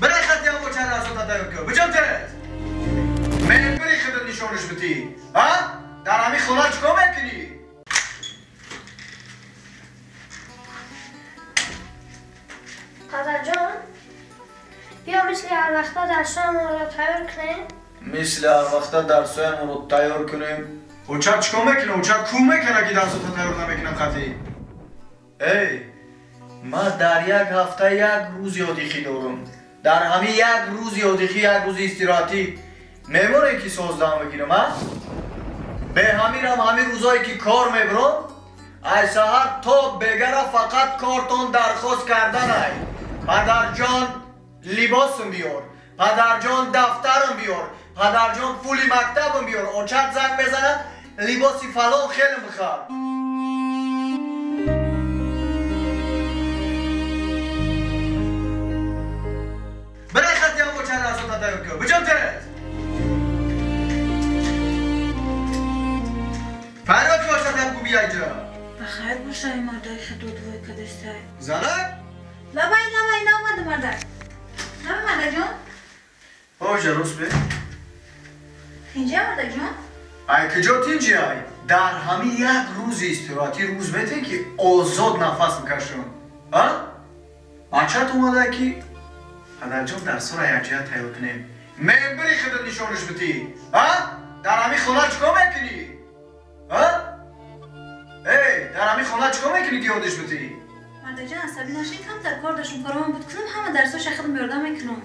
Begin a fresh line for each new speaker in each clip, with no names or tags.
Бирай хати ҳаво чанд дарсота тайёр кун. Биҷон тез. Мебири худат нишонаш битӣ. А? Дар ҳамин хона чикор мекунӣ?
Падарҷон, биё мисли ҳар вақта дарсҳоямонро тайёр кунем.
Мисли ҳар вақта дарсҳоямонро тайёр кунем. Оча чикор мекунад? Оча ку мекунад ки дарсота тайёр намекунад хати? Эй, ман дар як ҳафта як рӯз ёдихӣ дорам. Дар ҳамин як рӯз ёдихӣ, як рӯзи истироҳатӣ мемонем ки создаҳам бигирам, а? Бе ҳаминам ҳамин рӯзое ки кор мебарам, ай саҳар то бегара фақат кортон дархост карданай. Падарҷон либосам биёр, падарҷон дафтарам биёр, падарҷон пули мактабам биёр. Очат занг мезанад, либоси фалон хелам бихар. Бирай хати ҳаво чанд дарсота тайёр кун. Биҷон тез. Фарёд ки очатам гу бия инҷа.
Бахайр бошай, мардаи худодвой кадестай.
Занак?
Лабай, лабай, наомада мардак. Лабай, мардаҷон.
Оҷа рост бе.
Тинҷа, мардаҷон?
Ай куҷо тинҷи ай? Дар ҳамин як рӯзи истироҳатӣ рӯз метен ки озод нафас бикашам. А? Бачат омада ки падарҷон дарсҳоро якҷоя тайёр кунем. Мебири худат нишонаш битӣ. А? Дар ҳамин хона чикор мекунӣ? А? Эй, дар ҳамин хона чикор мекунӣ ки ёдиш битӣ?
Мардаҷон, асабӣ нашин, камтар кор доштум, коромон буд кунам, ҳама дарсҳоша худам ёрдам мекунам.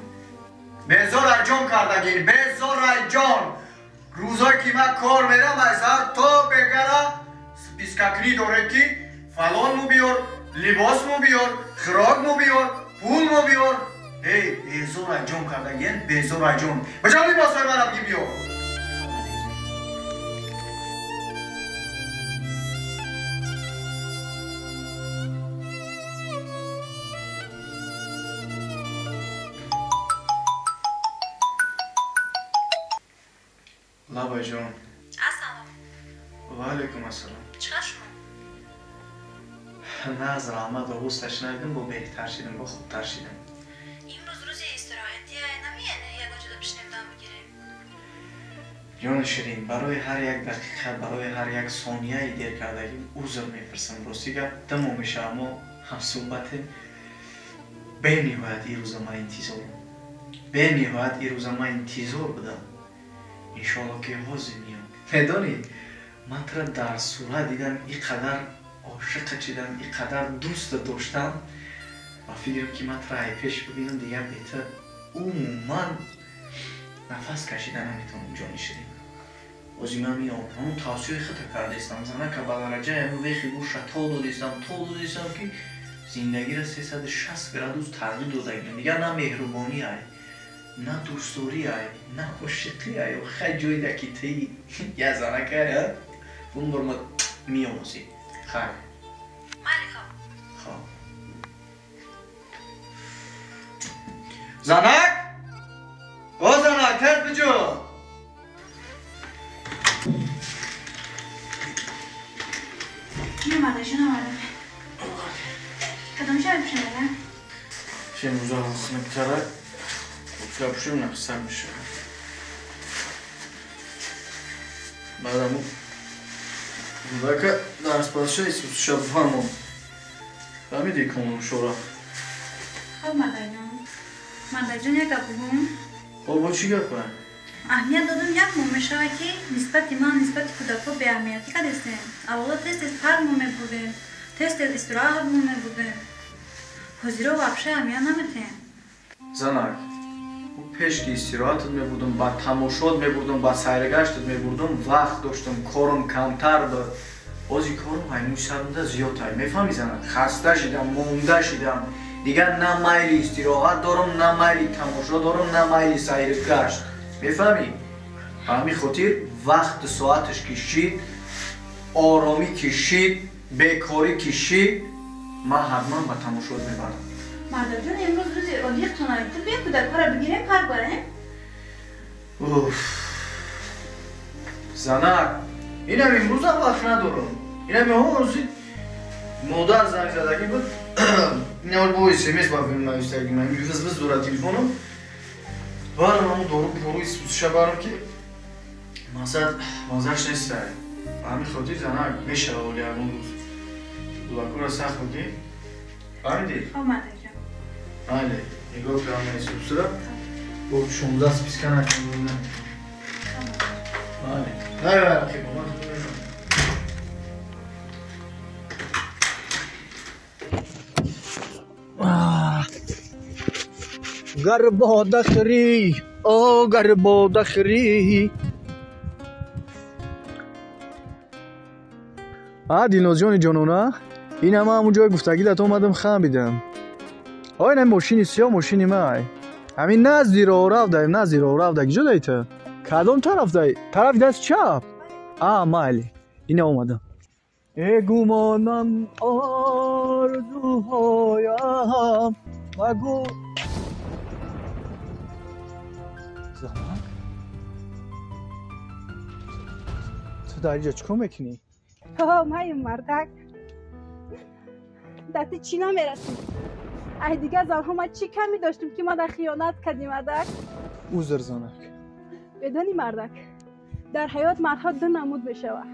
Безор айҷон кардагин, безор айҷон. Рӯзое ки ман кор мерам, ай саҳар то бегара спискакунӣ дорем ки фалон му биёр, либос му биёр, хӯрок му биёр, пул му биёр. Эй, безор айҷон кардагин, безор айҷон. Баҷон либосҳои манам ги биёр. Лабайҷон.
Ассалом.
Ва алайкум ассалом.
Чӣ шумо?
На, аз раҳмат оғӯзташ надидам, бо беҳтар шидам, бо хубтар шидам.
Имрӯз рӯзи истироҳатия, намеяне ягон ҷода бишинем дам бигирем?
Ҷони ширин, барои ҳар як дақиқа, барои ҳар як сонияи дер кардагим узр мепурсам. Рости гап дамо мешавам, мо ҳамсӯҳбатем. Бениҳоят ирӯза ман интизорам. Бениҳоят ирӯза ман интизор будам. Иншоалло ки ҳозир меём. Медонӣ, ман тура дар сурат дидам, ин қадар ошиқа шидам, ин қадар дӯст доштам ва фикрам ки ман тура ай пеш бибинам, дигар беҳтар умуман нафас кашида наметавонам, ҷони ширин. Ҳозир ман меём, ҳамон тавсияи худро кардаистам, занака ба дараҷаи ҳамон вехи гӯша то додистам, то додистам ки зиндагиро 360 градус тағйир додагим. Дигар на меҳрубонӣ ай, на дӯстдорӣ ай, на ошиқӣ ай. Хай ҷойда ки тии я занака, бумбор ма меомӯзӣ. Хай.
Майли, хоб.
Хоб. Занак? О занак, тез биҷо.
Меомадаҷон, омадам. Кадом ҷой бишинам?
Шем рӯза хунуктара. Капшум нақсар мешавад. Баъдам кӯдака дарспазша исуша бифармон. Фаҳмидӣ комон шора?
Хоб, мардаҷон. Мардаҷон, як гап бигӯм?
Хоб, бо чӣ гапа?
Аҳамият додум, як моҳ мешавад ки нисбати ман, нисбати кӯдакҳо беаҳамиятӣ кардестем. Аввало тез-тез парк мо мебурдем, тез-тез истироҳат мо мебурдем. Ҳозиро вообще аҳамият наметем.
Занак, пеш ки истироҳатат мебурдум, ба тамошот мебурдум, ба сайргаштат мебурдум, вақт доштум, корам камтар буд. Ҳозир корам ҳаймӯи сармда зиёд ай. Мефаҳмӣ занак? Хаста шидам, монда шидам. Дигар на майли истироҳат дорам, на майли тамошо дорам, на майли сайргашт. Мефаҳмӣ? Ба ҳамин хотир вақту соаташ кишид, оромӣ кишид, бекорӣ кишид, ман ҳатман ба тамошот мебарам.
Мардаҷон, имрӯз рӯзи одиқтон ай. Ту бия кӯдакҳоро бигирем, парк барем?
Уф. Занак, инам имрӯзам вақт надорам. Инам ҳозир модар занг задагӣ буд. Инавал бо СМС ба навиштаги ман виз виз дора телефоном. Барам ҳамун дору пору исуша барам ки мақсад мазаш нестай. Ба ҳамин хотир занак мешава оли ягон рӯз. Кӯдакура сахт буди. Фаҳмидӣ?
Хоб мардакҷон.
Бале, нигоҳ кунам исусра. Бо 16 списка накунам. Бале. Най рақиб, ман
Гарбодахри, о гарбодахри.
А Дилнозҷони ҷонона, ин ҳама ҳамун ҷои гуфтагидат омадам хамидам. Ой, ин мошини сиёҳ мошини май. Ҳамин назди роҳрав даем, назди роҳрав да. Киҷо даи ту? Кадом тараф даи? Тарафи даст чап? А, майли. Ина омадам. Э гумонам орзуҳоям магу занак? Ту дар инҷо чӣ кор мекунӣ?
Май мардак, дар ту чӣ намерасӣ? Ай дигар занҳо ма чӣ ками доштем ки ма дар хиёнат кардӣ, мардак?
Узр, занак.
Медонӣ, мардак, дар ҳаёт мардҳо ду намуд мешавад: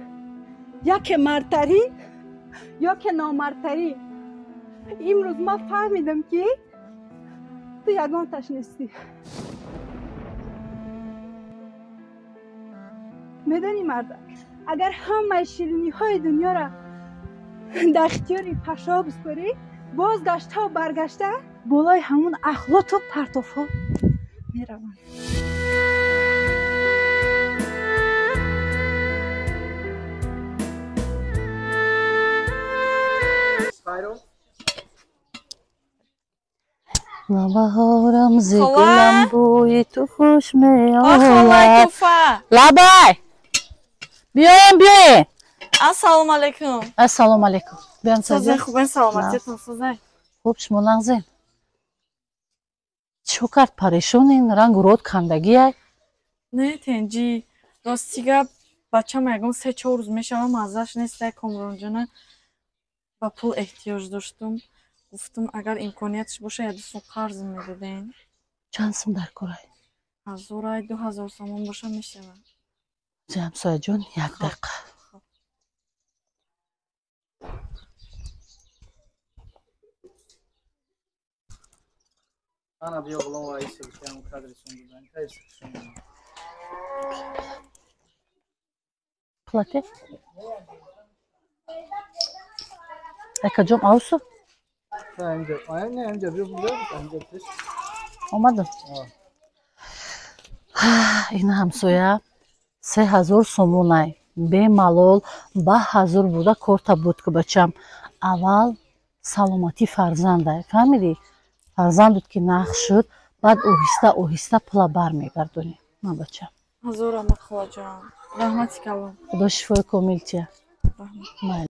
яке мардтарин, ёке номардтарин. Имрӯз ман фаҳмидам, ки ту ягонташ нестӣ. Медонӣ, мардак, агар ҳамаи шириниҳои дунёро дар ихтиёри пашшаҳо биспорӣ, боз гаштаву баргашта болои ҳамун ахлоту партофҳо мераванд.
Баҳорам зи гулам бӯи ту хуш меояд. Лабай! Биёем, биёем.
Ассалому алайкум.
Ассалому алайкум. Биём
созен, хубен, саломатиятон созен.
Хуб, шумо нағзен. Чӣ кард парешонин, рангу род кандагиай?
Не, тенҷи. Рости гап, бачам ягон 3-4 рӯз мешава маззаш нестай Комронҷона. Ба пул эҳтиёҷ доштум. Гуфтум, агар имкониятш боша, я ду сум қарз медоден.
Чанд сум дар корай?
1000 2000 сомон боша мешава.
Ҳамсояҷон, як дақиқа.
Ана биё ғулом раисе ки ҳам кадрисон будан, кайсишон.
Плате? Акаҷон, авсу? Омадам. Ина ҳамсоя 3000 сомонай. Бемалол ба ҳазур буда корта буд ки бачам. Аввал саломатӣ фарзандай. Фаҳмидӣ? Фарзандут ки нағз шуд, баъд оҳиста оҳиста пула бармегардонӣ. Ман бачам.
Ҳазор раҳмат, холаҷон. Раҳмати калон.
Худо шифои комил тия.
Раҳмат.